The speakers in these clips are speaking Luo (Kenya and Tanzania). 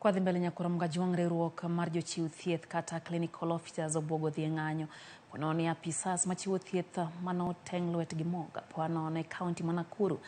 Kwadhi mbele nyakoro Mgajwang' riwruok mar jochiw thieth kata clinical officers obwogo dhi e ng'anyo ponono ni apisas machiwo thieth manoteng' lwetgi moga poanono e kaunti ma Nakuru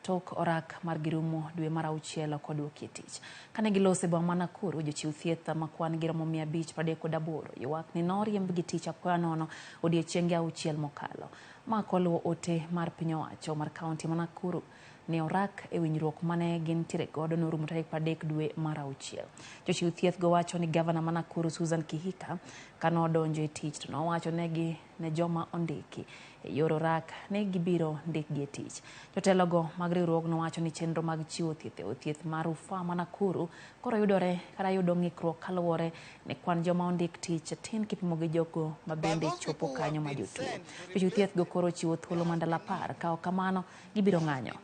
tok orak mar girumo dwe mar auchiel ok oduoki e tich. Kane giloso e boma ma Nakuru, jochiw thieth ma kwan gi romo 538 ywak ni noriembgi tich apoya nono odiechienge auchiel mokalo. Ma koluwo ote mar piny owacho mar kaunti ma Nakuru ne orak e winjruok mane gintiere godo norumo tarik 30 dwe mar auchiel. Jochiw thieth go wacho ni gavana ma Nakuru Susan Kihika kanodonjo e tich to nowacho negi ne joma ondiki e yor orak ni gibiro ndikgi e tich. Jotelogo mag riwruogno wacho ni chenro mag chiwo thieth e od thieth mar rufaa ma Nakuru koro yudore kata yudo ng'ikruok kaluwore ni kwan joma ondik tich tin kipimo gi jogo ma bende chopo kanyo ma jotuo. Jochiw thieth go koro chiwo thuolo mar ndalo 10 ka ok kamano gibiro ng'anyo.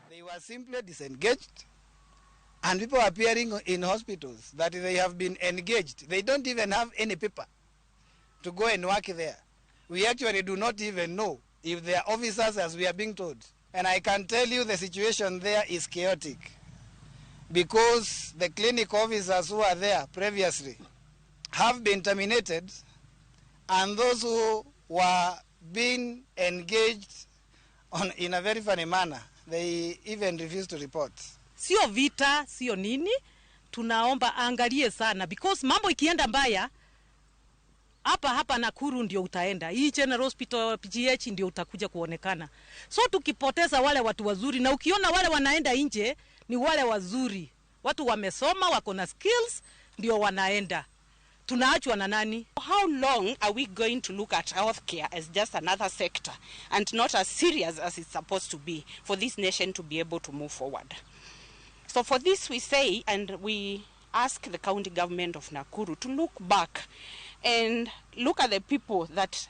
They were simply disengaged, and people appearing in hospitals that they have been engaged. They don't even have any paper to go and work there. We actually do not even know if they are officers, as we are being told. And I can tell you the situation there is chaotic because the clinic officers who are there previously have been terminated, and those who were being engaged in a very funny manner, they even refuse to report. Sio vita, sio nini, tunaomba angalie sana because mambo ikienda mbaya hapa hapa Nakuru ndio utaenda, hii General Hospital PGH ndio utakuja kuonekana. So tukipoteza wale watu wazuri, na ukiona wale wanaenda nje ni wale wazuri, watu wamesoma, wako na skills, ndio wanaenda. Tunaachwa na nani? How long are we going to look at healthcare as just another sector and not as serious as it's supposed to be for this nation to be able to move forward? So for this we say, and we ask the county government of Nakuru to look back and look at the people that